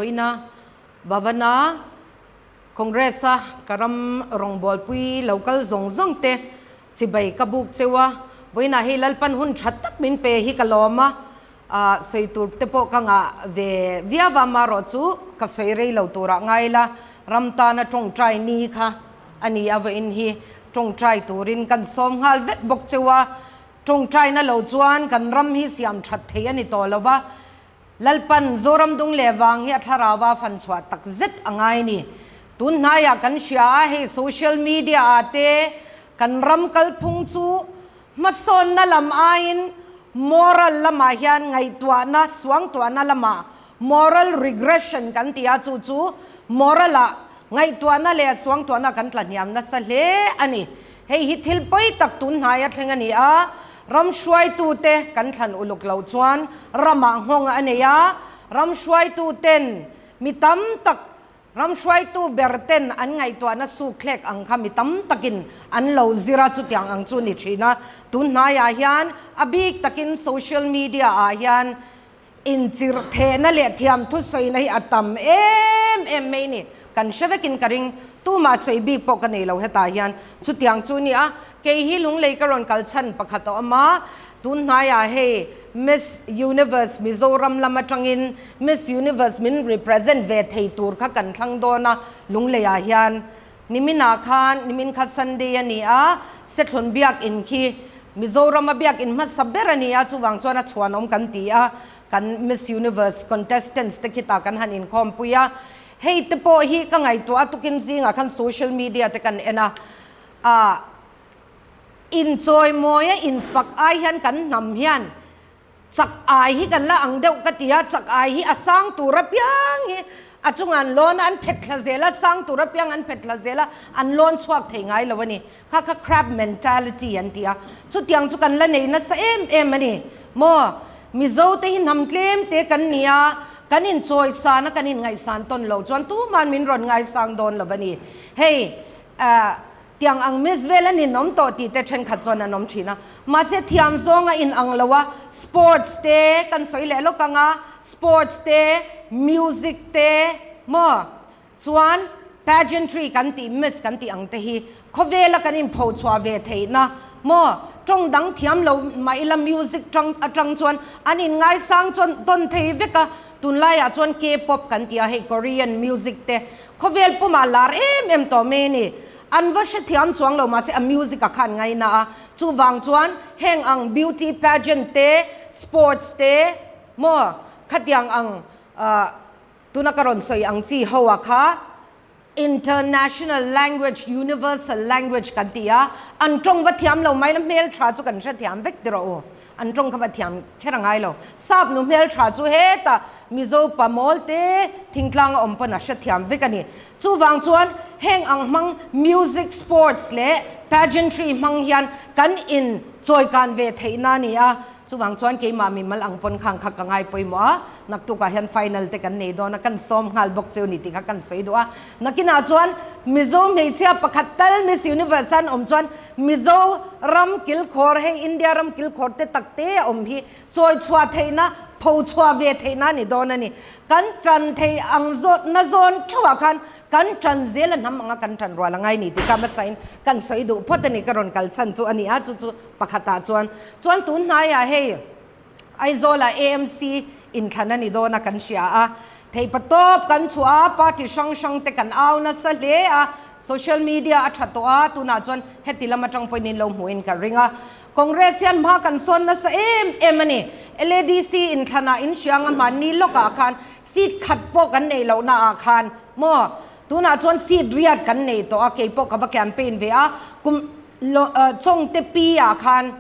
Vawiina Bhavana Congress a ka ram rawngbawlpui lo kal zawng zawng te chibai ka buk cheu a, vawiinah hei Lalpan hun tha tak min pe hi ka lawm a, ah sawi tur te pawh ka ngah ve viau a, amaherawh chu ka sawi rei lo turah ngai la, ram tana tawngtai ni kha a ni a, vawiin hi tawngtai turin kan sawm nghal vek bawk cheu a, tawngtaina lo chuan kan ram hi siam that thei a ni tawh lo va. Lalpan Zoram dung leh vang hi a thlarau a fan chhuah tak zet a ngai ni. Tun hnaiah kan hria a, hei social media ah te kan ram kalphung chu hmasawnna lam aiin moral lamah hian ngaihtuahna, suangtuahna lamah moral regression kan ti a, chu chu moral ah ngaihtuahna leh suangtuahna kan tlahniam nasa hle a ni. Hei hi thil pawi tak tun hnaia thleng a ni a, ram hruaitute kan thlan uluk loh chuan ramah nghawng a nei a, ram hruaituten mi tam tak, ram hruaitu ber ten an ngaihtuahna sukthlek ang kha mi tam takin an lo zir a, chutiang ang chu ni thin a. Tun hnaiah hian a bik takin social media ah hian Inchirh thehna leh thiam thusawina hi a tam em em mai ni. Kan hre vekin ka ring, tumah sawi bik pawh ka nei lo hetah hian. Chutiang chu nia, kei hi lunglei ka rawn kal chhan pakhat a awm a, tun hnaiah hei Miss Universe Mizoram lam atangin Miss Universe min represent ve thei tur kha kan thlang dawn a, lungleiah hian Niminah khan, nimin kha Sunday a ni a, Sethlun biakinn khi Mizorama biakinn hmasa ber a ni a, chuvang chuan a chhuanawm kan ti a, kan Miss Universe contestants te khitah kan han inkhawmpui a. Hei te pawh hi ka ngaihtuah a, tukin zingah khan social media te kan en a, ah inchawimawi a infak ai hian kan hnam hian Chak ai hi kan la ang deuh ka ti a, chak ai hi a sang tur apiang hi a chungah an lawn a, an phet thla zel a, sang tur apiang an phet thla zel a, an lawn chhuak thei ngai lo a ni. Kha kha crab mentality an ti a, chutiang chu kan la nei nasa em em a ni. Maw? Mizo te hi hnam tlem te kan ni a, kan inchawisan a, kan inngaihsan tawn lo chuan tuman min rawn ngaisang dawn lo a ni. Hei, ah. Tiang ang miss vel an inawm tawh tih te thenkhat chuan an awm thin a. Mahse thiam zawng a inang lo a, sports te kan sawi leh lawk ang a, sports te, music te maw chuan pageantry kan tih miss kan tih ang te hi khawvela kan inpho chhuah ve theihna maw tawng dang thiam lo mah ila music tang atang chuan an inngaisang chuan tawn thei vek a, tunlaiah chuan K-pop kan tih a hei Korean music te Khawvel pumah lar em em tawh mai a ni. An va hrethiam chuang lo mahse a music a khan ngaina a, chuvang chuan heng ang beauty pageant te, sports te maw khatiang ang tuna ka rawn sawi ang chi ho a kha international language, universal language kan ti a, an tawng va thiam lo mai la hmeltha chu kan hrethiam vek ti rawh u. An tawng kha va thiam kher a ngai lo. Sap nu hmeltha chu hetah Mizo pa mawl te thingtlang a awm pawn a hrethiam vek a ni. Chuvang chuan heng ang hmang music, sports leh pageantry hmang hian kan in chawikan ve theihna a ni a. Chuvang chuan keimah mimal ang pawn khang kha ka ngai pawimawh a, naktukah hian final te kan nei dawn a, kan sawm nghal bawk cheu ni tih kha kan sawi duh a. Nakinah chuan Mizo hmeichhia pakhat tal Miss Universe an awm chuan Mizo ram kilkhawr hei India ram kilkhawr te tak te a awm hi chawi chhuah theihna, pho chhuah ve theihna a ni dawn a ni. Kan tan thei ang zawt na zawn theuhah khan kan tan zel a hnam anga kan tan rual a ngai ni tih kha hmasain kan sawi duh phawt a ni ka rawn kal chhan chu a ni a, chu chu pakhatah chuan chuan tun hnaiah hei Aizawlah AMC inthlan a ni dawn a kan hria a, theihpatawp kan chhuah a, party hrang hrang te kan au nasa hle a, social media a tha tawh a, tunah chuan heti lam atang pawhin in lo hmuhin ka ring a. Congress hian hma kan sawn nasa em em a ni. LADC inthlanah in hria anga hmanni lawkah khan seat khat pawh kan neih lohna ah khan maw tunah chuan seat riat kan nei tawh a, keipawh ka va campaign ve a, kum Chawngte pi ah khan,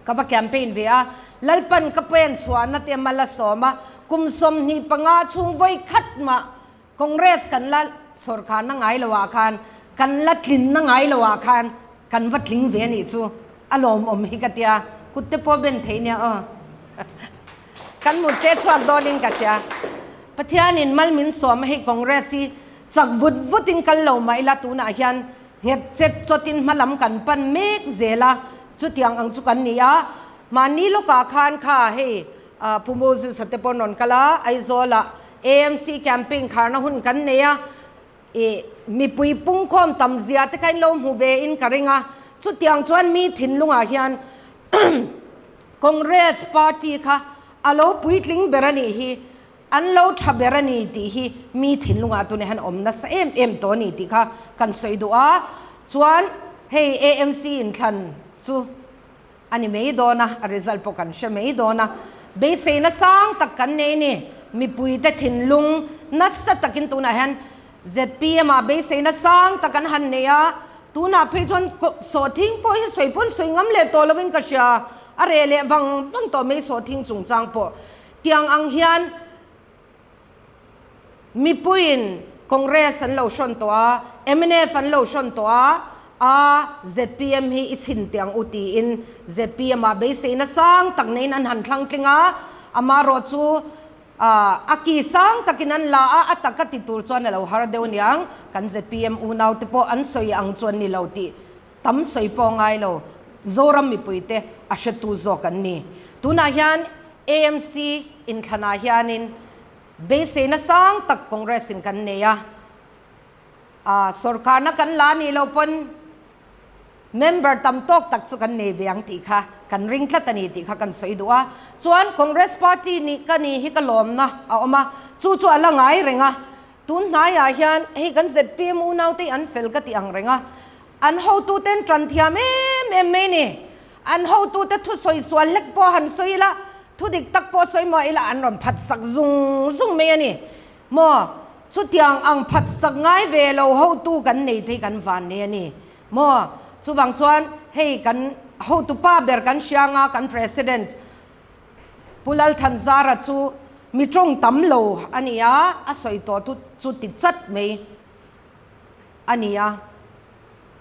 Ka va campaign ve a, Lalpan ka pen chhuahna te mal a sawm a, kum 25 chhung vawi khat mah Congress kan la sawrkharna ngai lo ah khan, kan la tlinna ngai lo ah khan kan va tling ve a nih chu, a lawmawm hi ka tia, kut te pawh ben thei nia aw. Kan mut te chhuak dawnin ka hria. Pathianin mal min sawm a hei Congress hi chak vut vutin kal lo mah ila tunah hian Nghet chet chawtin hmalam kan pan mek zel a, chutiang ang chu kan ni a. Mahni lawkah khan kha hei Pu Moses-a te pawh an rawn kal a, Aizawlah AMC campaign kharna hun kan nei a, ih mipui pungkhawm tam zia te kha in lo hmu ve in ka ring a, chutiang chuan mi thinlungah hian Congress party kha a lo puitling ber a nih hi, an lo tha ber a ni tih hi mi thinlungah tunah hian awm nasa em em tawh a ni tih kha kan sawi duh a, chuan hei AMC inthlan chu a ni mai dawn a, a result pawh kan hre mai dawn a, beiseina sang tak kan nei a ni, mipuite thinlung nasa takin tunah hian zpm ah beiseina sang tak an han nei a, tunah phei chuan sawhthing pawh hi sawi pawn sawi ngam leh tawh lovin ka hria, a reh leh vang vang tawh mai sawhthing chungchang pawh tiang ang hian Mipuiin Congress an lo hrawn tawh a, mnf an lo hrawn tawh a, a zpm hi i chhin teh ang u tiin zpm ah beiseina sang tak neiin an han thlang tling a, amaherawh chu a ki sang takin an la a, a taka ti tur chuan a lo har deuh aniang, kan zpm unaute pawh an sawi ang chu an ni lo tih tam sawi pawh ngai lo, Zoram mipuite a hretu zawk an ni. Tunah hian AMC inthlanah hianin beiseina sang tak Congress in kan nei a, a sorkarna kan la nih loh pawn member tam tawk tak chu kan nei ve ang tih kha kan ring tlat a ni tih kha kan sawi duh a. Chuan Congress party nih ka ni hi ka lawmna a awm a, chu chu a la ngai reng a. Tun hnaiah hian hei kan zpm unaute hi an fel ka tih ang reng a, an hotuten tan thiam em em mai ni. An hotute thusawi sual hlek pawh han sawi ila, thu dik tak pawh sawi maw ila an rawn phat sak zung zung mai a ni. Maw, chutiang ang phat sak ngai ve lo hotu kan nei thei kan van nei a ni. Maw, chuvang chuan hei kan hotupa ber kan hria anga kan President Pu Lalthanzara chu mi tawng tam lo a ni a, a sawi tawh tu chu ti chat mai a ni a.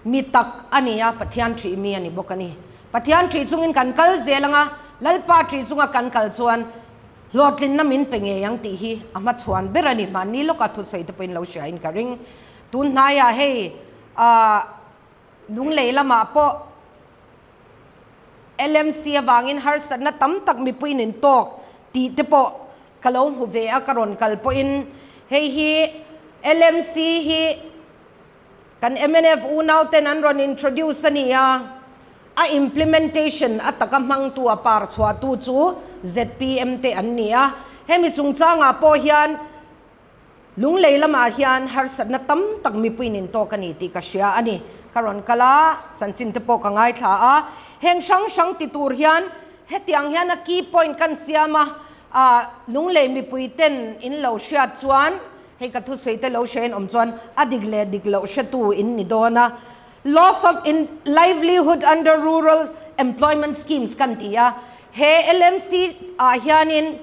Mi tak a ni a, Pathian ṭih mi a ni bawk a ni. Pathian ṭih chungin kan kal zel ang a, Lalpa ṭih chunga kan kal chuan hlawhtlinna min pe ngei ang tih hi a hmachhuan ber a ni. Mahni lawka thusawi te pawhin lo hriain ka ring. Tun hnaiah hei ah Lunglei lamah pawh LMC avangin harsatna tam tak mipuiin in tawk tih te pawh ka lo hmu ve a, ka rawn kal pawhin hei hi LMC hi Kan mnf unau ten an rawn introduce a ni a, a implementation a taka hmangtu a par chhuahtu chu zpm te an ni a. Hemi chungchangah pawh hian Lunglei lamah hian harsatna tam tak mipuiin in tawk a ni tih ka hria a ni. Ka rawn kal a, chanchin te pawh ka ngaithla a. Heng hrang hrang ti tur hian hetiang hian a key point kan siam a, Lunglei mipui ten in lo hriat chuan Hei ka thusawi te lo hre in awm chuan a dik leh dik loh hretu in ni dawn a. Loss of in livelihood under rural employment schemes kan ti a. He LMC ah hianin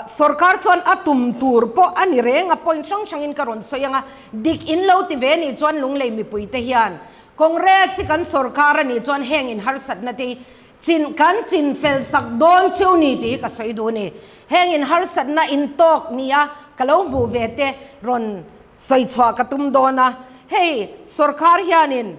sorkar chuan a tum tur pawh a ni reng a, point hrang hrangin ka rawn sawi ang a. Dik in lo ti ve nih chuan Lunglei mipui te hian Congress hi kan sorkar a nih chuan heng in harsatna te hi Chin kan chin fel sak dawn cheu ni tih hi ka sawi duh a ni. Heng in harsatna in tawk nia ka lo hmuh ve te rawn sawi chhuah ka tum dawn a. Hei sorkar hianin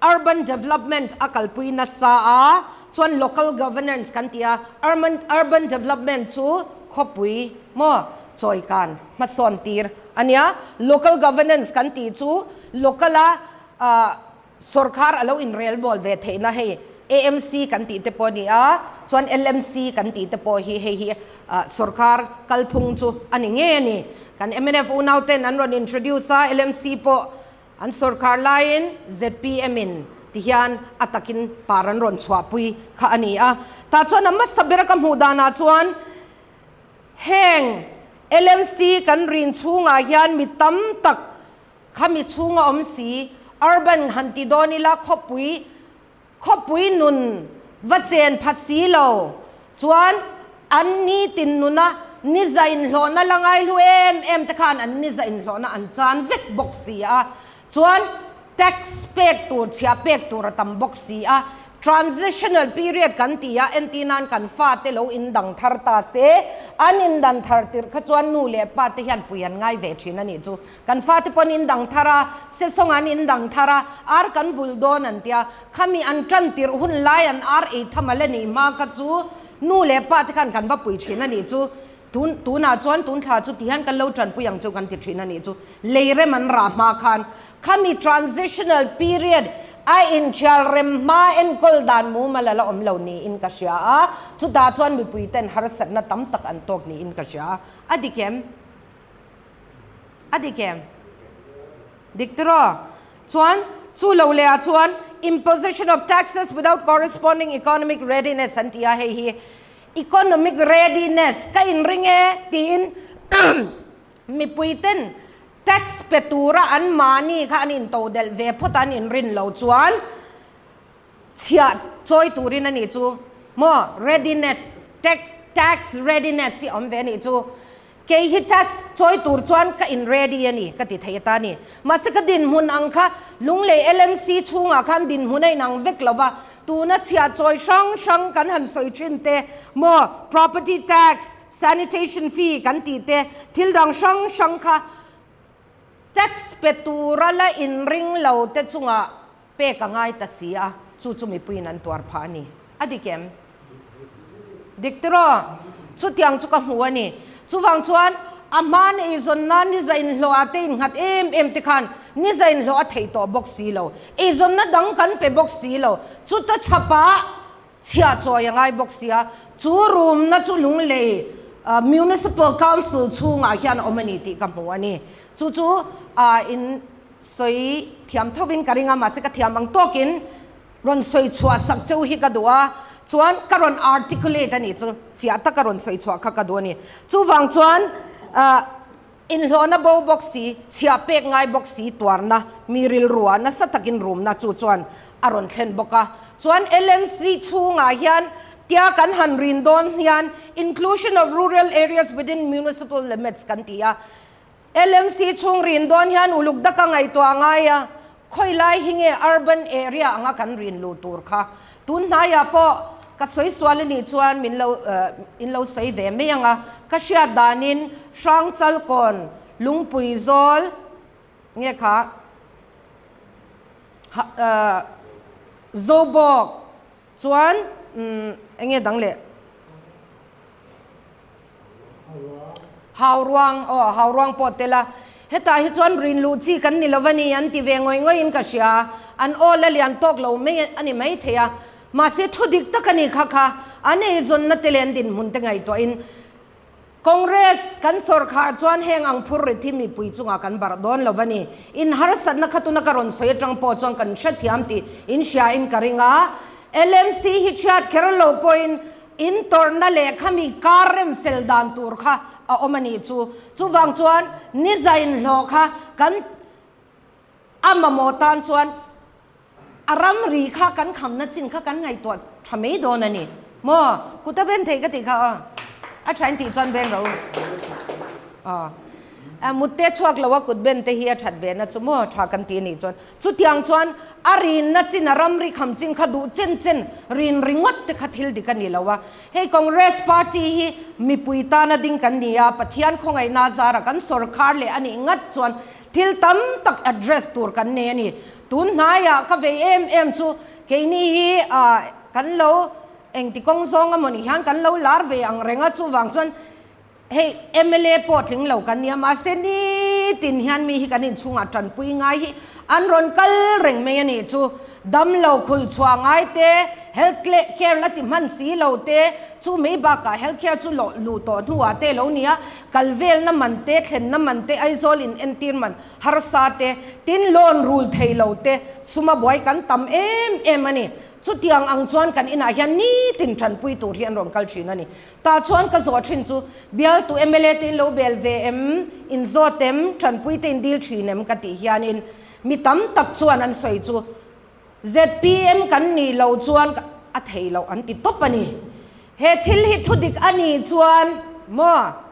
urban development a kalpui nasa a, chuan local governance kan ti a, urban urban development chu khawpui maw chawikan hmasawn tir a nia. Local governance kan tih chu local a ah Sorkar a lo inrel bawl ve theihna hei AMC kan tih te pawh a ni a, chuan LMC kan tih te pawh hi hei hi sorkar kalphung chu a ni ngei a ni. Kan mnf unau ten an rawn introduce a, LMC pawh an sorkar laiin zpm in ti hian a takin par an rawn chhuahpui kha a ni a. Tah chuan a hmasa bera ka hmuh danah chuan heng LMC kan rin chhungah hian mi tam tak Khami chhunga awm si, urban han ti dawn ila khawpui, khawpui nun va chen pha si lo chuan an ni tin nuna niza inhlawhna la ngaihlu em em te khan an niza inhlawhna an chan vek bawk si a, chuan tax pek tur chhia pek tur a tam bawk si a, Transitional period kan ti a, entir nan kan fate lo indang thar ta se, an indan thar tirh kha chuan nu leh pa te hian pui an ngai ve thin a nih chu. Kan fate pawn indang thar a, sesawng an indang thar a, ar kan vul dawn an tia, khami an tan tirh hun lai an ar ei tham a la nih hma kha chu nu leh pa te khan kan va pui thin a nih chu. Tun tunah chuan tun thla chu tihian kan lo tanpui ang chu kan ti thin a nih chu. Lei rem an rah hma khan khami transitional period a inthial rem hma enkawl dan mumal a la awm lo niin ka hria a, chutah chuan mipui ten harsatna tam tak an tawk niin ka hria a. A dik em? A dik em? Dik tiraw? Chuan chu lo leh ah chuan imposition of taxes without corresponding economic readiness an ti a, hei hi Economic readiness ka inring e tiin mipuiten tax pe tura an mahni kha an intodelh ve phawt a an inrin lo chuan chhiah chawi turin a nih chu maw readiness tax tax readiness hi a awm ve a nih chu. Kei hi tax chawi tur chuan ka in ready a ni ka ti thei ata a ni. Mahse ka dinhmun ang kha Lunglei LMC chhungah khan dinhmun a inang vek lo va, tuna chhiah chawi hrang hrang kan han sawi thin te maw property tax, sanitation fee kan tih te thil dang hrang hrang kha tax pe tura la inring lo te chungah pek a ngai ta si a, chu chu mipuiin an tuar phah a ni. A dik em? Dik tiraw? Chutiang chu ka hmu a ni. Chuvang chuan a hma eizawn nan ni zain hlawh ah te innghat em em te khan ni zain hlawh a theih tawh bawk si lo. Eizawnna dang kan pe bawk si lo. Chuta chhapah chhiah chawi a ngai bawk si a. Chu rumna chu Lunglei Municipal Council chhungah hian a awm a ni tih ka hmu a ni. Chu chu in sawi thiam thovin ka ring a, mahse ka thiam ang tawkin rawn sawi chhuah sak cheu hi ka duh a, chuan ka rawn articulate a nih chu fiah taka rawn sawi chhuah kha ka duh a ni. Chuvang chuan inhlawhna bo bawk si, chhiah pek ngai bawk si tuarna mi rilruah nasa takin rumna chu chuan a rawn thlen bawk a. Chuan LMC chhungah hian tia kan han rin dawn hian inclusion of rural areas within municipal limits kan ti a, LMC chhung rin dawn hian uluk daka ngaihtuah a ngai a, khawi lai hi nge urban area anga kan rin luh tur kha? Tun hnaiah pawh ka sawi sual a nih chuan min lo in lo sawi ve mai ang a, ka hriat danin Hrangchalkawn Lungpui zawl nge kha Zobawk chuan eng nge dang leh? Hau ruang, aw hau ruang pawh tel a, hetah hi chuan rin luh chi kan ni lo a ni an ti ve ngawih ngawih in ka hria, an aw la lian tawk lo mai a ni mai thei a, mahse thu dik tak a ni kha kha, an eizawnna te leh an dinhmun te ngaihtuah in Congress kan sawrkhar chuan heng ang phur rit hi mipui chungah kan barh dawn lo a ni, in harsatna kha tuna ka rawn sawi atang pawh chuan kan hrethiam tih in hria in ka ring a, LMC hi chhiat kher lo pawhin In tawrhna leh khami kar rem fel dan tur kha a awm a nih chu. Chuvang chuan nizain hlawh kha kan a mamawh tan chuan a ramri kha kan khamna chin kha kan ngaihtuah tha mai dawn a ni. Maw? Kut a ben theih ka tih kha aw. A thain tih chuan beng ro. Aw. A mutte chhuak lo a kut ben te hi a that ve na chu maw tha kan ti a nih chuan. Chutiang chuan a rinna chin a ramri kham chin kha duh chen chen rin ringawt te kha thil dik a ni lo a. Hei Congress party hi mipui tana ding kan ni a, Pathian khawngaihna zara kan sawrkhar leh a nih ngat chuan thil tam tak address tur kan nei a ni. Tun hnaiah ka vei em em chu keini hi kan lo engti kawng zawng emaw ni hian kan lo lar ve ang reng a, chuvang chuan Hei mla pawh tling lo kan nia mahse nitin hian mi hi kan inchhungah tanpui ngai hi an rawn kal reng mai a nih chu. Damlo khul chhuah ngai te, health care la ti hman si lo te, chu mai bakah health care chu lawh luh tawh hnuah te lo nia, kal velna man te, thlenna man te, Aizawl in entir man harsa te, tin loan rul thei lo te, suma buai kan tam em em a ni. Chutiang ang chuan kan inah hian nitin tanpui tur hi an rawn kal thin a ni. Tah chuan ka zawh thin chu, Bialtu mla te in lo bel ve em? In zawt em? Tanpui te in dil thin em? Ka tih hianin mi tam tak chuan an sawi chu, zpm kan nih loh chuan a thei loh an ti tawp a ni. He thil hi thudik a nih chuan maw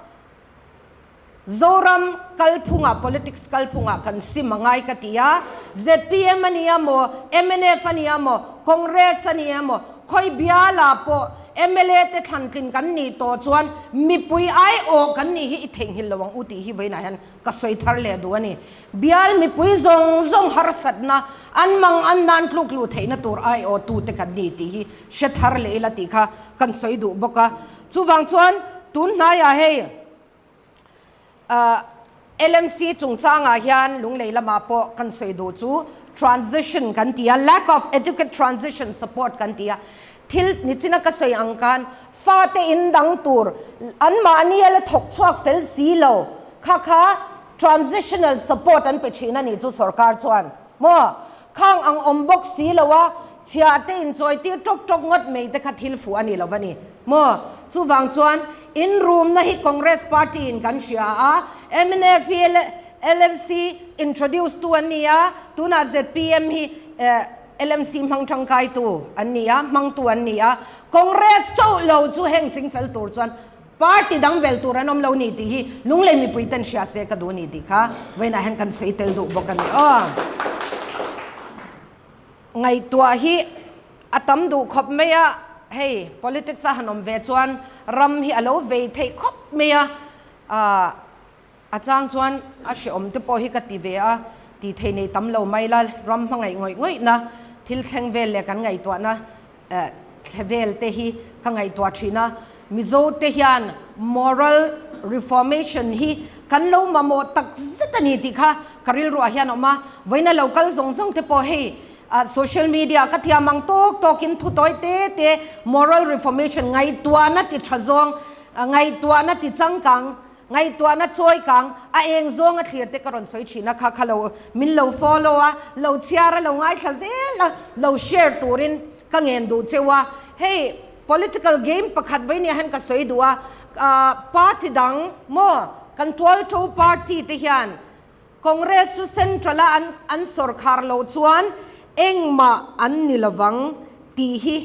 Zoram kalphungah, politics kalphungah kan sim a ngai ka ti a. Zpm a nia maw, mnf a nia maw, Congress a nia maw, khawi bialah pawh mla te thlantlin kan nih tawh chuan mipui aiawh kan nih hi i theihnghilh lo ang u tih hi vawiinah hian ka sawi thar leh duh a ni. Bial mipui zawng zawng harsatna an mang an nan tluk luh theihna tur aiawhtute kan ni tih hi hre thar leh ila tih kha kan sawi duh bawk a. Chuvang chuan. tun hnaiah hei LMC chungchangah hian lunglei lamah pawh kan sawi duh chu transition kan ti a, lack of adequate transition support kan ti a. Thil nichina ka sawi ang khan fate in dang tur anmahni a la thawk chhuak fel si lo kha kha transitional support an pe thin a nih chu sorkar chuan maw khang ang awm bawk si lo a chhiah te inchawi tir tawk tawk ngawt mai te kha thil fuh a ni lo va ni maw chuvang chuan in rumna hi Congress party in kan hria a mnf hi LMC introduce tu an ni a tunah zpm hi eh LMC hmang tangkaitu an ni a, hmangtu an ni a, Congress chauh lo chu heng ching fel tur chuan party dang bel tur an awm lo ni tih hi Lunglei mipui ten hria se ka duh a ni tih kha vawiinah hian kan sawi tel duh bawk a ni aw. Ngaihtuah hi a tam duh khawp mai a, hei politics a han awm ve chuan ram hi a lo vei theih khawp mai a, ah A chang chuan a hreawm te pawh hi ka ti ve a, tih thei nei tam lo mai la, ram hmangaih ngawih ngawihna thil thleng vel leh kan ngaihtuahna thle vel te hi ka ngaihtuah thin a. Mizo te hian moral reformation hi kan lo mamawh tak zet a ni tih kha ka rilruah hian a awm a, vawiina lo kal zawng zawng te pawh hei social media ka thiam ang tawk tawkin thu tawi te te moral reformation ngaihtuahna ti tha zawng, ngaihtuahna ti changkang Ngaihtuahna chawi kang a eng zawng a thlir te ka rawn sawi thin a kha kha lo min lo follow a, lo chhiar a, lo ngaithla zel a, lo share turin ka ngen duh cheu a. Hei political game pakhat vei nia hian ka sawi duh a, party dang maw kan tualtho party te hian Congress chu central a an an sawrkhar loh chuan engmah an ni lovang tih hi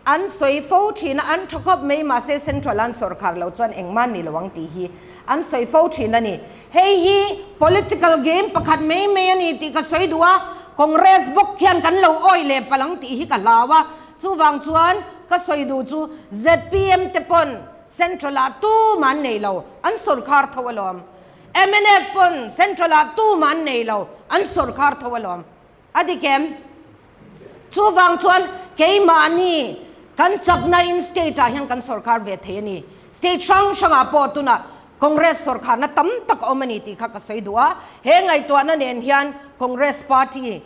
An sawi fo thin a, an tha khawp mai mahse Central an sawrkhar lo chuan engmah ni lo ang tih hi an sawi fo thin a ni. Hei hi political game pakhat mai mai a ni tih ka sawi duh a, Congress bawk hian kan lo awih leh palh ang tih hi ka hlau a, chuvang chuan ka sawi duh chu zpm te pawn Central ah tumah an nei lo, an sawrkhar tho alawm. Mnf pawn Central ah tumah an nei lo, an sawrkhar tho alawm. A dik em? Chuvang chuan keimahni kan chakna in state ah hian kan sawrkar ve thei a ni. State hrang hrangah pawh tunah Congress sawrkharna tam tak a awm a ni tih kha ka sawi duh a. He ngaihtuahna nen hian Congress party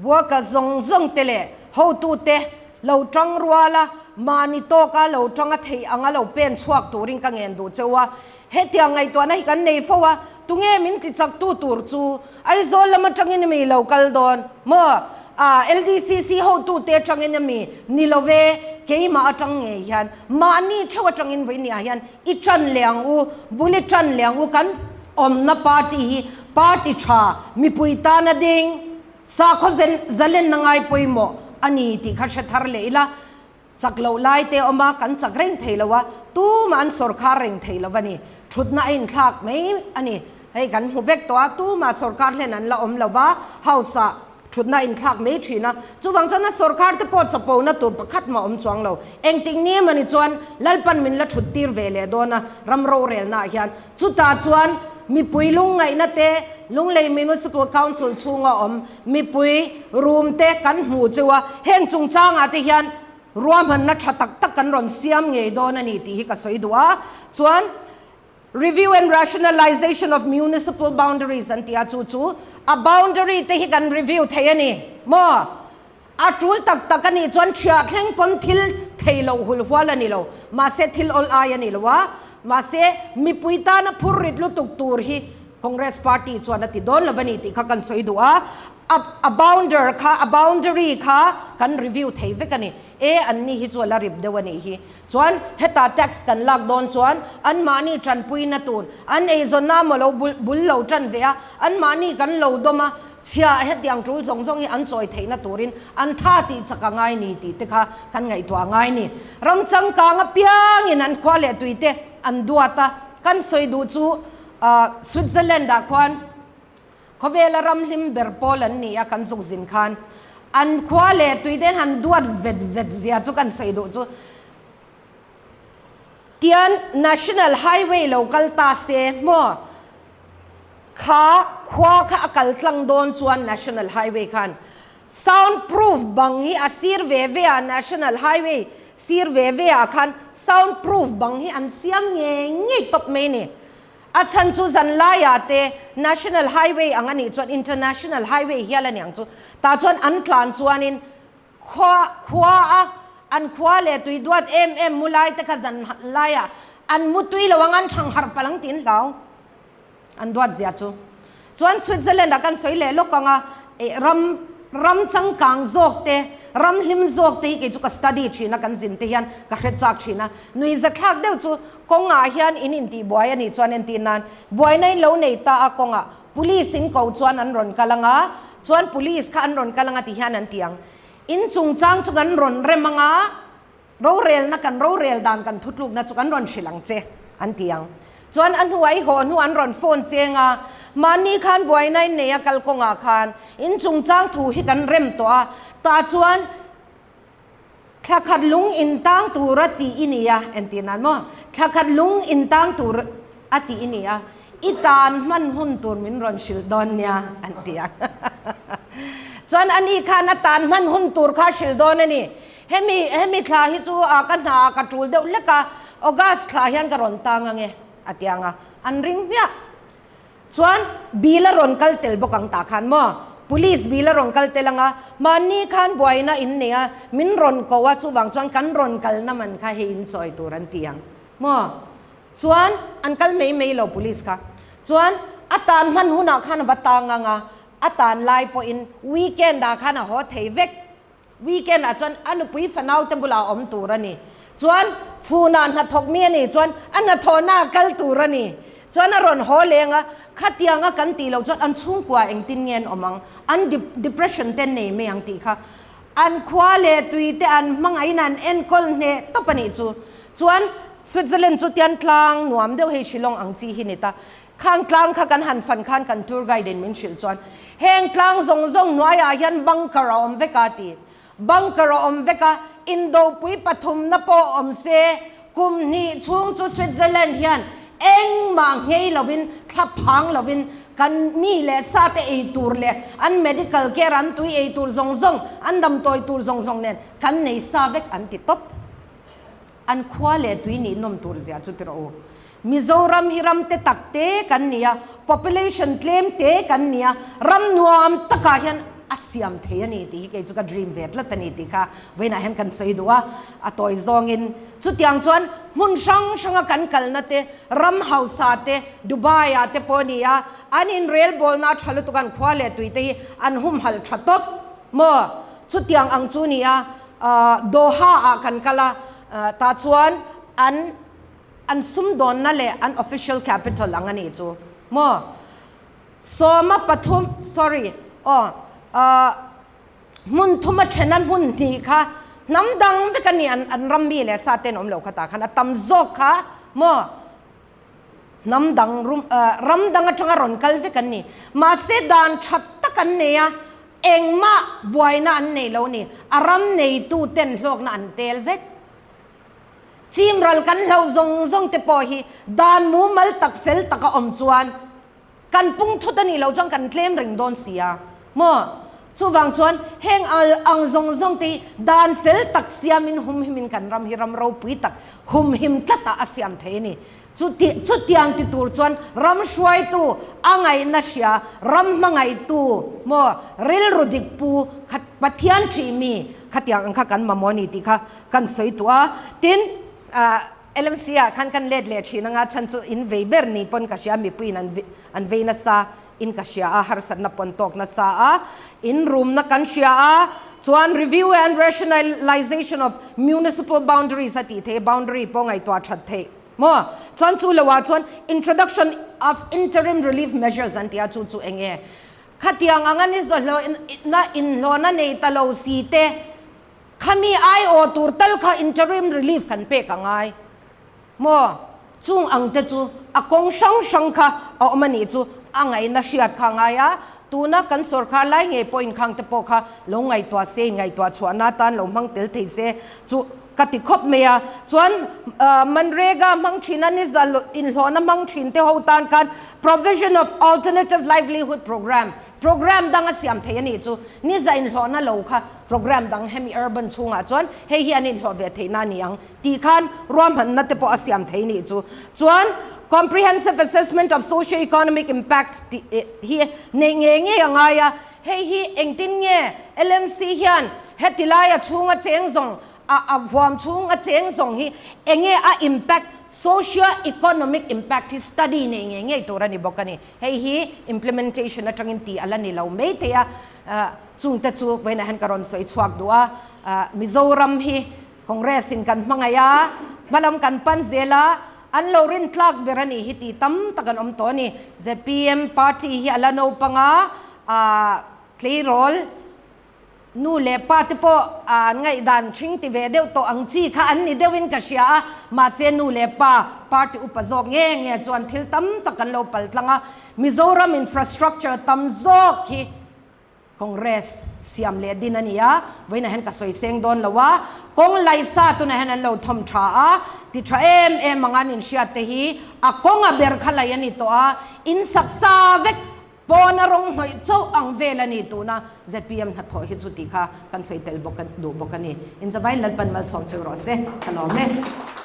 worker zawng zawng te leh hotute lo tang rual a, mahni tawka lo tang a theih anga lo pen chhuak turin ka ngen duh cheu a. Hetiang ngaihtuahna hi kan nei fo a, tunge min ti chaktu tur chu Aizawl lam atangin mi lo kal dawn maw? Ah, LDCC hotute atangin ami ni lo ve, keimah atang ngei hian mahni theuh atangin vawinia hian i tan leh ang u, bul i tan leh ang u, kan awmna party hi party tha mipui tana ding sakhaw zalenna ngai pawimawh a ni tih kha hre thar leh ila. Chak loh lai te a awm a, kan chak reng thei lo a, tumah an sawrkhar reng thei lo a ni. Thutna a inthlak mai a ni. Hei kan hmu vek tawh a, tumah sawrkhar hlen an la awm lo va, house ah thutna a inthlak mai thin a. Chuvang chuan a sawrkhar te pawh chapona tur pakhat mah awm chuang lo. Engtik ni emawni chuan Lalpan min la thut tir ve leh dawn a, ram rorelna ah hian. Chutah chuan mipui lungngaihna te, Lunglei Municipal Council chhunga awm mipui room te kan hmuh chu a, heng chungchangah te hian ruahmanna tha tak tak kan rawn siam ngei dawn a ni tih hi ka sawi duh a. Chuan Review and Rationalization of Municipal Boundaries an ti a, chu chu a boundary te hi kan review thei a ni maw? A tul tak tak a nih chuan thiah thleng pawn thil thei loh hul hual a ni lo, mahse thil awl ai a ni lo a, mahse mipui tana phur rit lutuk tur hi Congress party chuan a ti dawn lo a ni tih kha kan sawi duh a, a a bounder kha a boundary kha kan review thei vek a ni, e an ni hi chu a la rip deuh a nih hi, chuan heta tax kan lak dawn chuan anmahni tanpuina tur an eizawnna maw lo bul bul lo tan ve a, anmahni kan lo dawm a, Chhia hetiang tul zawng zawng hi an chawi theihna turin an tha tih chak a ngai ni tih te kha kan ngaihtuah a ngai ni. Ram changkang apiangin an khua leh tui te an duat a, kan sawi duh chu Switzerland ah khuan khawvela ram hlim ber pawl an ni a kan zuk zin khan an khua leh tui te han duat vet vet zia chu kan sawi duh chu tian National Highway lo kal ta se maw Kha khua kha a kal tlang dawn chuan National Highway khan sound proof bang hi a sir ve ve a, National Highway. sir ve ve ah khan sound proof bang hi an siam ngei ngei tawp mai a ni. A chhan chu zan laiah te National Highway ang a nih chuan International Highway hial a ni ang chu tah chuan an tlan chuanin khua khua a an khua leh tui duat em em mu lai te kha zan laiah an mu tui lo ang an thang harh palh ang tiin hlau an duat zia chu. Chuan Switzerland ah kan sawi leh lawk ang a, eh ram ram changkang zawk te, ram hlim zawk te hi kei chu ka study thin a, kan zin te hian ka hre chak thin a. Nui zathlak deuh chu kawngah hian in intih buai a nih chuan entir nan buaina in lo nei ta a kawngah police in ko chuan an rawn kal ang a, chuan police kha an rawn kal ang a ti hian an ti ang. In chungchang chu kan rawn rem ang a. Rorelna kan rorel dan kan thutlukna chu kan rawn hrilh ang che, an ti ang. Chuan a hnuah i haw hnu an rawn phone cheng a, mahni khan buaina in nei a kal kawngah khan in chungchang thu hi kan rem tawh a, tah chuan thla khat lung in tang tur a tih i ni a, entir nan maw, thla khat lung in tang tur a tih i ni a, i tan hman hun tur min rawn hrilh dawn nia, an ti a. Chuan ani khan a tan hman hun tur kha a hrilh dawn a ni. Hemi hemi thla hi chu a ka hna ah ka tul deuh hlek a, August thla hian ka rawn tang ange a ti ang a, an ring hmiah. Chuan bill a rawn kal tel bawk ang tah khan maw, police bill a rawn kal tel ang a, mahni khan buaina in nei a, min rawn ko a, chuvang chuan kan rawn kalna man kha hei in chawi tur an ti ang maw. Chuan an kal mai mai lo police kha. Chuan a tan hman hunah khan a va tang ang a, a tan lai pawhin weekend ah khan a haw thei vek. Weekend ah chuan a nupui fanau te bulah a awm tur a ni. Chuan chhunah hnathawk mi a nih chuan a hnathawhna a kal tur a ni. Chuan a rawn haw leng a, khatianga kan tih loh chuan an chhungkua engtin nge an awm ang, an depression te nei mai ang tih kha. An khua leh tui te an hmangaihin an enkawl hneh tawp a nih chu. Chuan Switzerland chu tian tlang nuam deuh hei Shillong ang chi hi ni ta. Khang tlang kha kan han fan khan kan tour guide in min hrilh chuan heng tlang zawng zawng hnuaiah hian bunker a awm vek a ti. Bunker a awm vek a, indopui pathumna pawh awm se, kum hnih chhung chu Switzerland hian engmah nghei lovin thla phang lovin kan mi leh sa te ei tur leh an medical care an tui ei tur zawng zawng an damtawi tur zawng zawng nen kan nei sa vek an ti tawp. An khua leh tui nih nawm tur zia chu ti rawh u. Mizoram hi ram te tak te kan ni a, population tlem te kan ni a, ram nuam takah hian a siam thei a ni tih hi kei chu ka dream ve tlat a ni tih kha vawiinah hian kan sawi duh a, a tawi zawngin chutiang chuan hmun hrang hranga kan kalna te, ram hausa te, Dubai ah te pawh a ni a, an inrelbawlna a tha lutuk a, an khua leh tui te hi an humhalh tha tawp maw? Chutiang ang chu ni a, Doha ah kan kal a, tah chuan an an sumdawnna leh an official capital ang a nih chu maw? Sawma pathum sorry aw hmun thuma thena hmun hnih kha hnam dang vek a ni an an ram mi leh sa ten awm lo kha tah khan a tam zawk kha maw? Hnam dang rum ram dang atanga rawn kal vek an ni. Mahse dan tha tak an nei a, engmah buaina an nei lo ni. A ram neitu ten hlawkna an tel vek. Chimral kan hlauh zawng zawng te pawh hi dan mumal tak fel taka awm chuan Kan pung thut a nih loh chuan kan tlem reng dawn si a maw? Chuvang chuan heng ang zawng zawng te hi dan fel tak siamin humhimin kan ram hi ram ropui tak humhim tlatah a siam thei a ni. Chuti chutiang ti tur chuan ram hruaitu a ngaihna hria, ram hmangaihtu maw rilru dik pu kha Pathian thih mi khatiang ang kha kan mamawh a ni tih kha kan sawi tuah a. Tin, ah. LMC ah khan kan let leh thin anga chhan chu in vei ber ni pawn ka hria mipuiin an an vei nasa in ka hria a harsatna pawn tawk nasa a in rumna kan hria a chuan review and rationalization of municipal boundaries a tih theih boundary pawh ngaihtuah that theih maw chuan chu lo ah chuan introduction of interim relief measures an ti a chu chu eng nge khatiang anga ni zawhlo na inhlawhna nei ta lo si te Khami aiawh tur tal kha interim relief kan pek a ngai maw? Chung ang te chu a kawng hrang hrang kha a awm a nih chu a ngaihna hriat kha a ngai a, tuna kan sawrkar lai ngei pawhin khang te pawh kha lo ngaihtuah se, inngaihtuah chhuahna atan lo hmang tel thei se chu ka ti khawp mai a. Chuan Manrega hmang thin a ni zal inhlawhna hmang thin te ho tan khan provision of alternative livelihood programme, programme dang a siam thei a nih chu ni za inhlawhna lo kha. programme dang hemi urban chhungah chuan hei hi an inhlawh ve theihna a ni ang tih khan ruahmanna te pawh a siam thei nih chu. Chuan Comprehensive Assessment of Socio-Economic Impact tih hi neih ngei ngei a ngai a, hei hi engtin nge LMC hian heti laia chhunga cheng zawng a a huam chhunga cheng zawng hi enge a impact socio-economic impact hi study nei ngei ngei tur a ni bawk a ni. Hei hi implementation atangin tih a la ni lo mai thei a, chungte chu vawiinah hian ka rawn sawi chhuak duh a, Mizoram hi Congress in kan hmangaih a, hmalam kan pan zel a, an lo rin tlak ber a nih hi tih tam tak an awm tawh a ni. Zpm party hi a la naupang a, tleirawl nu leh pa te pawh an ngaihdan ṭhing ti ve deuh tawh ang chi kha an ni deuhin ka hria a, mahse nu leh pa party upa zawk nge nge chuan thil tam tak an lo pal tlang a, Mizoram infrastructure tam zawk hi Congress siam leh din a ni a, vawiinah hian ka sawi seng dawn lo a, kawng laisa tunah hian an lo thawm tha a, ti tha em em ang an inhriat te hi a kawng a ber kha lei a ni tawh a, in saksa vek pawn a rawng hnawih chauh ang vel a ni tuna zpm hnathawh hi chu tih kha kan sawi tel bawk duh bawk a ni. Inzavain Lalpan malsawm cheu rawh se, ka lawm e.